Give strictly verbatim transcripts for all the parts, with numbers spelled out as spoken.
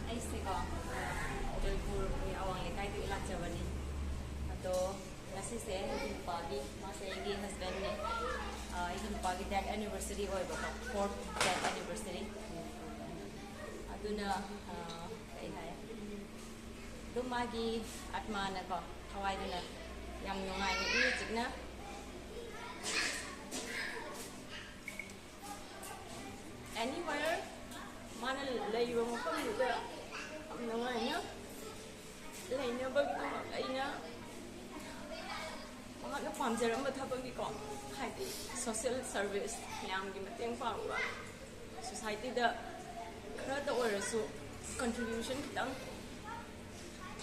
ꯑꯩꯁꯦꯀꯣ, ꯖꯣꯏꯄꯨꯔꯒꯤ ꯑꯋꯥꯡ ꯂꯩꯀꯥꯏꯗꯒꯤ ꯂꯥꯛꯆꯕꯅꯤ꯫ ꯑꯗꯣ ꯉꯁꯤꯁꯦ ꯑꯩꯒꯤ ꯅꯨꯄꯥꯒꯤ, ꯃꯥꯁꯦ ꯑꯩꯒꯤ ꯍꯁꯕꯦꯟꯅꯦ꯫ ꯑꯥ, ꯑꯩꯒꯤ ꯅꯨꯄꯥꯒꯤ ꯗꯦꯠ ꯑꯦꯅꯤꯚꯔꯁꯔꯤ ꯑꯣꯏꯕꯀꯣ, ꯐꯣꯔꯠ ꯗꯦꯠ ꯑꯦꯅꯤꯚꯔꯁꯔꯤ꯫ ꯑꯗꯨꯅ, ꯑꯥ, ꯀꯩ ꯍꯥꯏ, ꯑꯗꯨꯝ ꯃꯥꯒꯤ ꯑꯠꯃꯥꯅꯀꯣ, ꯊꯋꯥꯏꯗꯨꯅ ꯌꯥꯝ ꯅꯨꯡꯉꯥꯏꯅ ꯏꯪꯅ ꯆꯤꯛꯅ anywhere ꯃꯥꯅ ꯂꯩꯔꯤꯕ ꯃꯐꯝꯗꯨꯗ ꯌꯥꯝ ꯅꯨꯡꯉꯥꯏꯅ ꯂꯩꯅꯕꯒꯤꯗꯃꯛ ꯑꯩꯅ ꯃꯍꯥꯛꯅ ꯄꯥꯝꯖꯔꯝꯕ ꯊꯕꯛꯅꯤꯀꯣ, ꯍꯥꯏꯗꯤ social service, ꯃꯌꯥꯝꯒꯤ ꯃꯇꯦꯡ ꯄꯥꯡꯕ, society ꯗ ꯈꯔꯇ ꯑꯣꯏꯔꯁꯨ contribution ꯈꯤꯇꯪ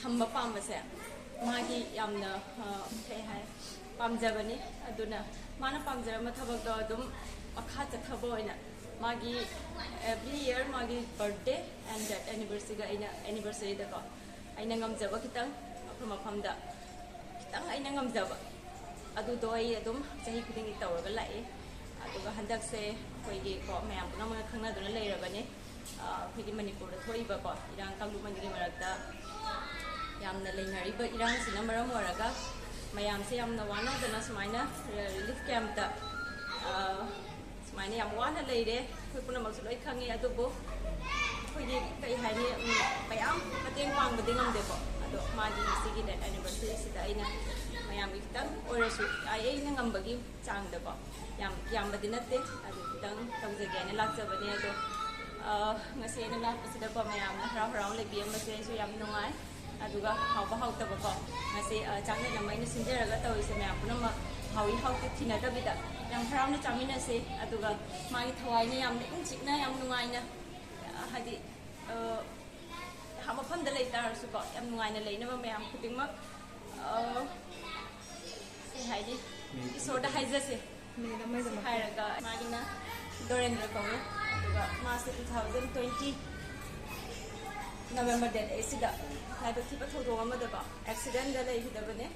ꯊꯝꯕ ꯄꯥꯝꯕꯁꯦ ꯃꯥꯒꯤ ꯌꯥꯝꯅ, ꯑ, ꯀꯩ ꯍꯥꯏ, ꯄꯥꯝꯖꯕꯅꯤ꯫ ꯑꯗꯨꯅ ꯃꯥꯅ ꯄꯥꯝꯖꯔꯝꯕ ꯊꯕꯛꯇꯣ ꯑꯗꯨꯝ ꯃꯈꯥ ꯆꯠꯊꯕ ꯑꯣꯏꯅ ꯃꯥꯒꯤ every year ꯃꯥꯒꯤ birthday and death anniversaryꯒ ꯑꯩꯅ anniversaryꯗꯀꯣ ꯑꯩꯅ ꯉꯝꯖꯕ ꯈꯤꯇꯪ ꯃꯐꯝ ꯃꯐꯝꯗ ꯈꯤꯇꯪ ꯑꯩꯅ ꯉꯝꯖꯕ ꯑꯗꯨꯗꯣ ꯑꯩ ꯑꯗꯨꯝ ꯆꯍꯤ ꯈꯨꯗꯤꯡꯒꯤ ꯇꯧꯔꯒ ꯂꯥꯛꯏ꯫ ꯑꯗꯨꯒ ꯍꯟꯗꯛꯁꯦ ꯑꯩꯈꯣꯏꯒꯤ ꯀꯣ ꯃꯌꯥꯝ ꯄꯨꯝꯅꯃꯛꯅ ꯈꯪꯅꯗꯨꯅ ꯂꯩꯔꯕꯅꯤ, ꯑꯩꯈꯣꯏꯒꯤ ꯃꯅꯤꯄꯨꯔꯗ ꯊꯣꯛꯏꯕꯀꯣ ꯏꯔꯥꯡ ꯀꯥꯡꯂꯨꯞ ꯑꯅꯤꯒꯤ ꯃꯔꯛꯇ ꯌꯥꯝꯅ ꯂꯩꯅꯔꯤꯕ ꯏꯔꯥꯡꯁꯤꯅ ꯃꯔꯝ ꯑꯣꯏꯔꯒ ꯃꯌꯥꯝꯁꯦ ꯌꯥꯝꯅ ꯋꯥꯅꯗꯅ ꯁꯨꯃꯥꯏꯅ relief campꯇ ꯁꯨꯃꯥꯏꯅ ꯌꯥꯝ ꯋꯥꯅ ꯂꯩꯔꯦ꯫ ꯑꯩꯈꯣꯏ ꯄꯨꯝꯅꯃꯛꯁꯨ ꯂꯣꯏ ꯈꯪꯉꯤ꯫ ꯑꯗꯨꯕꯨ ꯑꯩꯈꯣꯏꯒꯤ ꯀꯩ ꯍꯥꯏꯅꯤ, ꯎꯝ, ꯃꯌꯥꯝ ꯃꯇꯦꯡ ꯄꯥꯡꯕꯗꯤ ꯉꯝꯗꯦꯀꯣ꯫ ꯑꯗꯣ ꯃꯥꯒꯤ ꯉꯁꯤꯒꯤ death anniversaryꯁꯤꯗ ꯑꯩꯅ ꯃꯌꯥꯝꯒꯤ ꯈꯤꯇꯪ ꯑꯣꯏꯔꯁꯨ ꯑꯩ ꯑꯩꯅ ꯉꯝꯕꯒꯤ ꯆꯥꯡꯗꯀꯣ, ꯌꯥꯝ ꯌꯥꯝꯕꯗꯤ ꯅꯠꯇꯦ, ꯑꯗꯨ ꯈꯤꯇꯪ ꯇꯧꯖꯒꯦ ꯍꯥꯏꯅ ꯂꯥꯛꯆꯕꯅꯦ꯫ ꯑꯗꯣ ꯉꯁꯤ ꯑꯩꯅ ꯂꯥꯛꯄꯁꯤꯗꯀꯣ ꯃꯌꯥꯝꯅ ꯍꯔꯥꯎ ꯍꯔꯥꯎ ꯂꯩꯕꯤꯔꯝꯕꯁꯦ ꯑꯩꯁꯨ ꯌꯥꯝ ꯅꯨꯡꯉꯥꯏ꯫ ꯑꯗꯨꯒ ꯍꯥꯎꯕ ꯍꯥꯎꯇꯕꯀꯣ ꯉꯁꯤ ꯆꯥꯛꯂꯦꯟ ꯑꯃ ꯑꯩꯅ ꯁꯤꯟꯖꯔꯒ ꯇꯧꯔꯤꯁꯦ ꯃꯌꯥꯝ ꯄꯨꯝꯅꯃꯛ ꯍꯥꯎꯏ ꯍꯥꯎꯇꯦ ꯊꯤꯅꯗꯕꯤꯗ ꯌꯥꯝ ꯍꯔꯥꯎꯅ ꯆꯥꯃꯤꯟꯅꯁꯦ꯫ ꯑꯗꯨꯒ ꯃꯥꯒꯤ ꯊꯋꯥꯏꯅ ꯌꯥꯝꯅ ꯏꯪ ꯆꯤꯛꯅ ꯌꯥꯝ ꯅꯨꯡꯉꯥꯏꯅ, ꯍꯥꯏꯗꯤ, ꯃꯐꯝꯗ ꯂꯩ ꯇꯥꯔꯁꯨꯀꯣ ꯌꯥꯝ ꯅꯨꯡꯉꯥꯏꯅ ꯂꯩꯅꯕ ꯃꯌꯥꯝ ꯈꯨꯗꯤꯡꯃꯛ ꯀꯩ ꯍꯥꯏꯅꯤ, ꯏꯁꯣꯔꯗ ꯍꯥꯏꯖꯁꯦ꯫ ꯍꯥꯏꯔꯒ ꯃꯥꯒꯤꯅ ꯗꯣꯔꯦꯟꯗ꯭ꯔ ꯀꯧꯏ꯫ ꯑꯗꯨꯒ ꯃꯥꯁꯦ two thousand twenty November date eightꯁꯤꯗ ꯂꯥꯏꯕꯛ ꯊꯤꯕ ꯊꯧꯗꯣꯛ ꯑꯃꯗꯀꯣ accidentꯗ ꯂꯩꯈꯤꯗꯕꯅꯦ꯫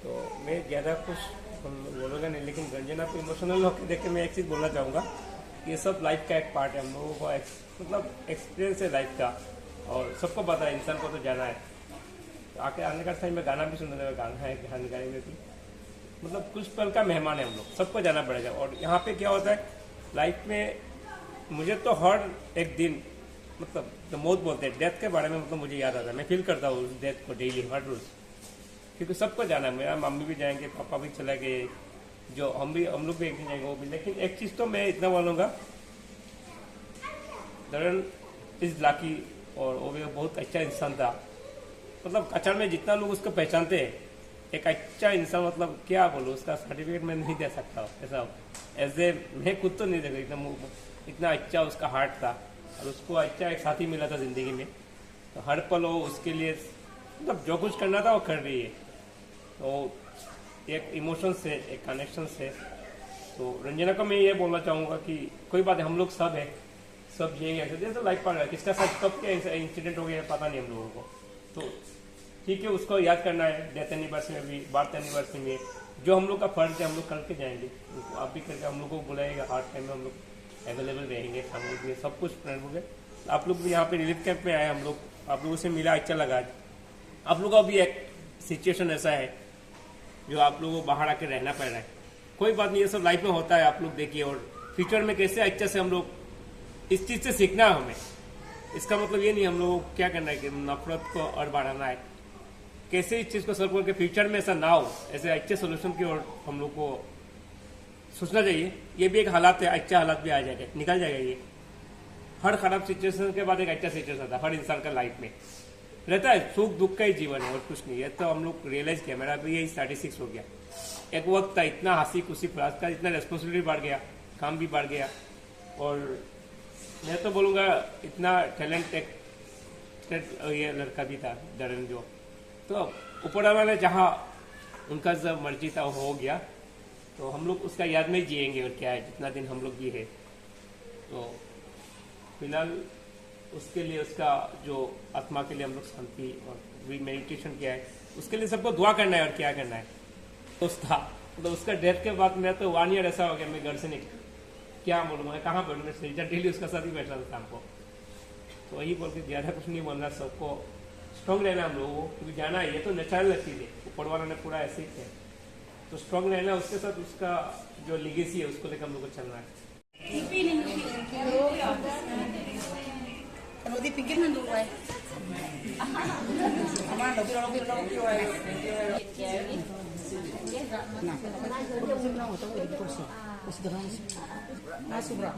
तो मैं ज़्यादा कुछ बोलूँगा नहीं, लेकिन रंजना को इमोशनल होकर देख के मैं एक चीज़ बोलना चाहूँगा। ये सब लाइफ का एक पार्ट है, हम लोगों को एक, मतलब, एक्सपीरियंस है लाइफ का, और सबको पता है, इंसान को तो जाना है। तो आके आने का टाइम में गाना भी सुनने लगा, गाना है, गाने गाने में भी, मतलब, कुछ पल का मेहमान है हम लोग, सबको जाना पड़ेगा। और यहाँ पे क्या होता है लाइफ में, मुझे तो हर एक दिन, मतलब, जो मौत बोलते हैं, डेथ के बारे में, मतलब, मुझे याद आता है, मैं फील करता हूँ उस डेथ को डेली, हर रोज़। क्योंकि सबको जाना है, मेरा मम्मी भी जाएंगे, पापा भी चले गए, जो हम भी, हम लोग भी एक दिन जाएंगे, वो भी। लेकिन एक चीज़ तो मैं इतना बोलूँगा, दरन इज़ लकी, और वो भी बहुत अच्छा इंसान था। मतलब कछार में जितना लोग उसको पहचानते हैं, एक अच्छा इंसान, मतलब क्या बोलूँ, उसका सर्टिफिकेट मैं नहीं दे सकता हूँ ऐसा। एज ए, मैं खुद तो नहीं देखा इतना मु- इतना अच्छा उसका हार्ट था। और उसको अच्छा एक साथी मिला था ज़िंदगी में। तो हर पल वो उसके लिए, मतलब जो कुछ करना था वो कर रही है। तो एक इमोशन से, एक कनेक्शन से। तो रंजना को मैं ये बोलना चाहूँगा कि कोई बात नहीं, हम लोग सब है, सब जिएंगे ऐसे। जैसे लाइफ पार्टनर, किसका साथ कब क्या इंसिडेंट हो गया पता नहीं हम लोगों को। तो ठीक है, उसको याद करना है डेथ एनिवर्सरी में भी, बर्थ एनिवर्सरी में। जो हम लोग का फर्ज है हम लोग करके जाएंगे। आप भी करके हम लोग को बुलाएगा, हर टाइम में हम लोग अवेलेबल रहेंगे, सामने के लिए सब कुछ प्लान हो गया। आप लोग भी यहाँ पे रिलीफ कैंप में आए, हम लोग आप लोगों से मिला, अच्छा लगा। आप लोगों का भी एक सिचुएशन ऐसा है जो आप लोगों को बाहर आके रहना पड़ रहा है। कोई बात नहीं, ये सब लाइफ में होता है। आप लोग देखिए, और फ्यूचर में कैसे अच्छे से हम लोग इस चीज़ से सीखना है हमें। इसका मतलब ये नहीं हम लोग को क्या करना है कि नफरत को और बढ़ाना है। कैसे इस चीज़ को सॉल्व करके फ्यूचर में ऐसा ना हो, ऐसे अच्छे सोल्यूशन की ओर हम लोग को सोचना चाहिए। ये भी एक हालात है, अच्छा हालात भी आ जाएगा, निकल जाएगा ये। हर खराब सिचुएशन के बाद एक अच्छा सिचुएशन आता है हर इंसान का लाइफ में। रहता है, सुख दुख का ही जीवन है और कुछ नहीं है। तो हम लोग रियलाइज किया, मेरा भी यही थर्टी सिक्स हो गया। एक वक्त था इतना हंसी खुशी, फिर आजकल इतना रिस्पॉन्सिबिलिटी बढ़ गया, काम भी बढ़ गया। और मैं तो बोलूँगा इतना टैलेंटेड ये लड़का भी था धर्मेंद्र जो, तो ऊपर वाला ने जहाँ उनका जब मर्जी था हो गया। तो हम लोग उसका याद में ही जिएंगे और क्या है, जितना दिन हम लोग भी है। तो फिलहाल उसके लिए, उसका जो आत्मा के लिए हम लोग शांति और भी मेडिटेशन किया है, उसके लिए सबको दुआ करना है और क्या करना है। दोस्त था, तो उसका डेथ के बाद मेरा तो वन ईयर ऐसा हो गया, मैं घर से निकल, क्या बोलूँ मैं, कहाँ बैठूँ, मैं डेली उसका साथ ही बैठा था शाम को। तो वही बोल के ज़्यादा कुछ नहीं बोलना, सबको स्ट्रॉन्ग रहना हम लोगों को, क्योंकि जाना है, ये तो नेचुरल चीज़ है, ऊपर वाला ने पूरा ऐसे ही किया। तो स्ट्रॉन्ग रहना, उसके साथ उसका जो लिगेसी है उसको लेकर हम लोग को चलना है। ꯉꯥ ꯁꯨꯕ꯭ꯔꯥ?